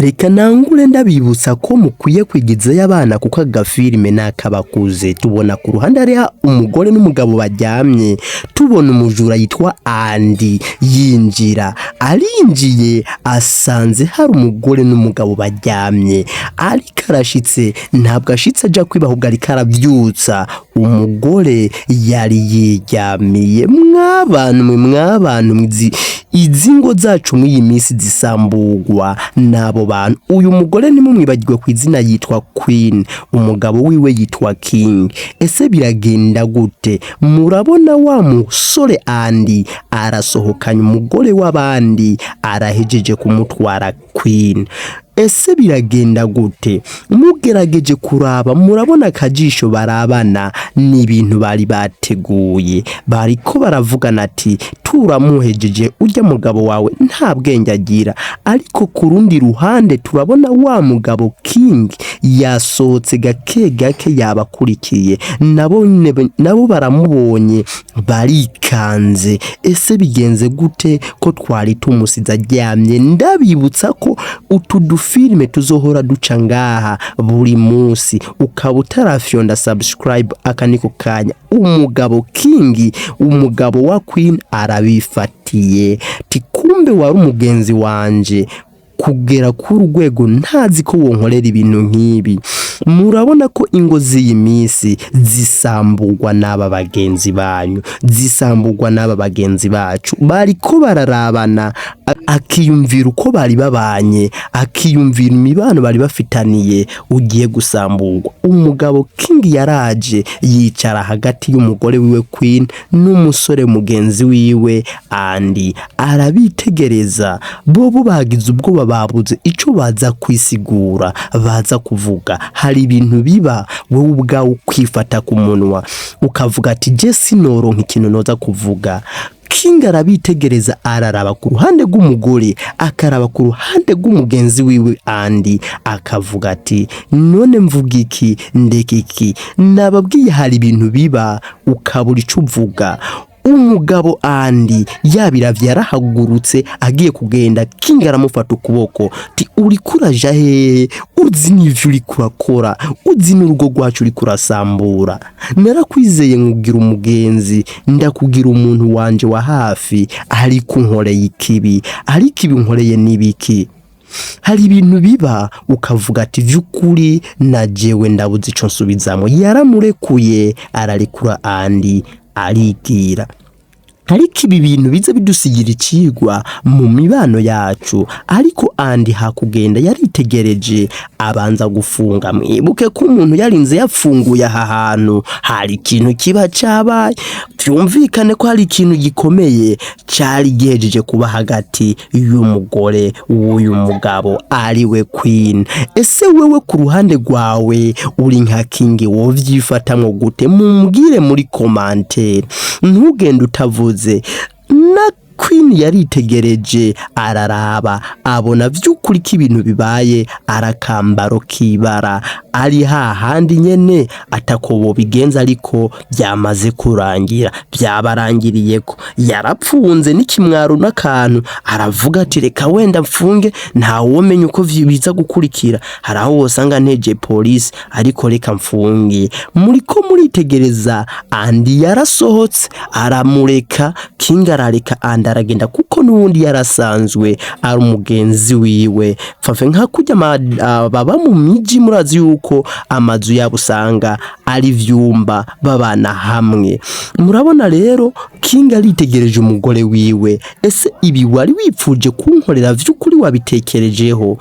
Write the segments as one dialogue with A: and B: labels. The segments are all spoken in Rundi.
A: Reka nangure ndabibutsa ko mukwiye kwigizayo abana, kuko agafilime n'akabakuze. Tubona ku ruhande hariho umugore n'umugabo baryamye, tubona umujura yitwa Andi yinjira. Arinjiye, asanze hari umugore n'umugabo baryamye, ariko arashitse, ntabwo ashitse aja kwiba, ahubwo ariko aravyutsa umugore yari yiryamiye. Mwabantu mwe, mwabantu mwe, izi ngo zacu mw'iyi minsi zisambugwa n'abo bantu. Uyu mugore ntimumwibagirwe ku izina, yitwa Queen, umugabo wiwe yitwa King. Ese biragenda gute? Murabona wa musore Andi arasohokanye umugore w'abandi, arahejeje kumutwara Queen. Ese biragenda gute? Mugerageje kuraba, murabona akajisho barabana, ni ibintu bari bateguye. Bariko baravugana ati: "Turamuhejeje urya mugabo wawe, nta bwenge agira." Ariko ku rundi ruhande turabona wa mugabo King yasohotse gake gake, yabakurikiye. Nabo nabo baramubonye, barikanze. Ese bigenze gute ko twari tumusize aryamye? Ndabibutsa ko utu dufilime tuzohora duca ngaha buri munsi. Ukaba utarafyonda subscribe, aka niko kanya. Umugabo King, umugabo wa Queen, arabifatiye ti: "Kumbe wari umugenzi wanje kugera ku rwego ntazi ko wonkorera ibintu nk'ibi." Murabona ko ingo z'iyi minsi zisambugwa n'aba bagenzi banyu, zisambugwa n'aba bagenzi bacu. Bariko bararabana, akiyumvira uko bari babanye, akiyumvira imibano bari bafitaniye ugiye gusambugwa. Umugabo King yaraje yicara hagati y'umugore wiwe Queen n'umusore mugenzi wiwe Andi, arabitegereza. Bobo bagize ubwoba, babuze ico baza kwisigura, baza kuvuga. Hari ibintu biba wowe ubwawe ukwifata ku munwa, ukavuga ati: "Je sinoronka ikintu noza kuvuga." King arabitegereza, araraba ku ruhande rw'umugore, akaraba ku ruhande rw'umugenzi wiwe Andi, akavuga ati: "None mvuga iki, ndeka iki?" Nababwiye, hari ibintu biba ukabura ico uvuga. Umugabo Andi yabiravye, yarahagurutse agiye kugenda. King aramufata ukuboko ti: "Uriko uraja hehe? Uzi n'ivyo uriko urakora? Uzi n'urugo rwacu uriko urasambura? Narakwizeye, nkugira umugenzi, ndakugira umuntu wanje wa hafi, ariko unkoreye ikibi. Ariko ibi unkoreye n'ibiki?" Hari ibintu biba ukavuga ati: "Vy'ukuri na jewe ndabuze ico nsubizamwo." Yaramurekuye, ararekura Andi, arigira. Ariko ibi bintu biza bidusigira icigwa mu mibano yacu. Ariko Andi hakugenda yaritegereje, abanza gufunga. Mwibuke ko umuntu yarinze yafunguye aha hantu, hari ikintu kiba cabaye. Vyumvikane ko hari ikintu gikomeye cari gihejeje kuba hagati y'umugore w'uyu mugabo, ariwe Queen. Ese wewe ku ruhande rwawe, uri nka King, wovyifatamwo gute? Mumbwire muri commentaire, ntugende utavuze. Na Queen yaritegereje, araraba, abona vy'ukuri ko ibintu bibaye arakambaro k'ibara, ari hahandi nyene atako bobigenza, ariko byamaze kurangira, byabarangiriyeko. Yarapfunze n'ikimwaro n'akantu, aravuga ati: "Reka wenda mfunge, ntawomenya uko biza gukurikira, hari aho wosanga nteje polisi, ariko reka mfunge." Muriko muritegereza, Andi yarasohotse, aramureka King, arareka Andi aragenda, kuko n'ubundi yarasanzwe ari umugenzi wiwe. Fafe nka kurya baba mu miji, murazi yuko amazu yabo usanga ari ivyumba, babana hamwe. Murabona rero King aritegereje umugore wiwe: "Ese ibi wari wipfuje kunkorera vy'ukuri wabitekerejeho?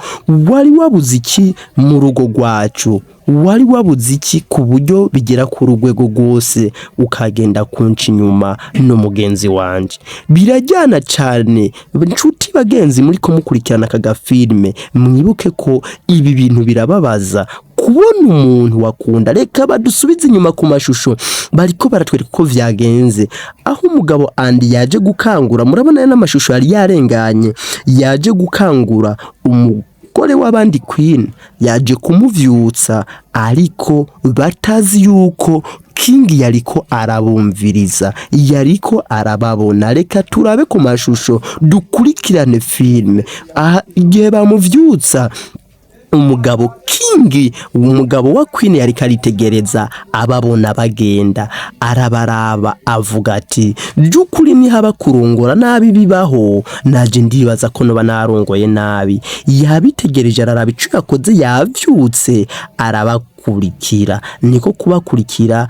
A: Wari wabuze iki mu rugo rwacu? Wari wabuze iki ku buryo bigera ku rwego rwose ukagenda kunca inyuma n'umugenzi wanje?" Birajyana cyane. Nshuti bagenzi muri ko mukurikirana aka gafilme, mwibuke ko ibi bintu birababaza kubona umuntu wakunda. Reka badusubize inyuma ku mashusho, bariko baratwereka uko vyagenze, aho umugabo Andi yaje gukangura. Murabona n'amashusho yari yarenganye. Yaje gukangura umugore w'abandi Queen, yaje kumuvyutsa, ariko batazi yuko King yamaze kuvyuka. King yariko arabumviriza, yariko arababona. Reka turabe ku mashusho, dukurikirane filime. Aha igihe bamuvyutsa, umugabo King, umugabo wa Queen, yariko aritegereza ababona bagenda, arabaraba, avuga ati: "By'ukuri nihaba kurongora nabi bibaho, naje ndibaza ko noba narongoye nabi." Yabitegereje, araraba ico yakoze, yavyutse arabakurikira. Niko kubakurikira,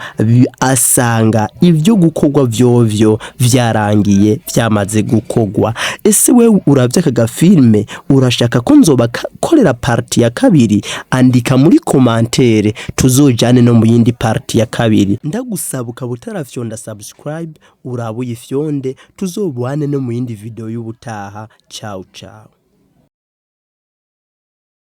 A: asanga ibyo gukorwa vyovyo vyarangiye, vyamaze gukorwa. Ese wewe uravye aka gafilme, urashaka ko nzoba korera partie ya kabiri? Andika muri commentaire, tuzojane no mu yindi partie ya kabiri. Ndagusaba, ukaba utarafyonda subscribe, uraba uyifyonde, tuzobane no mu yindi video y'ubutaha. Ciao ciao.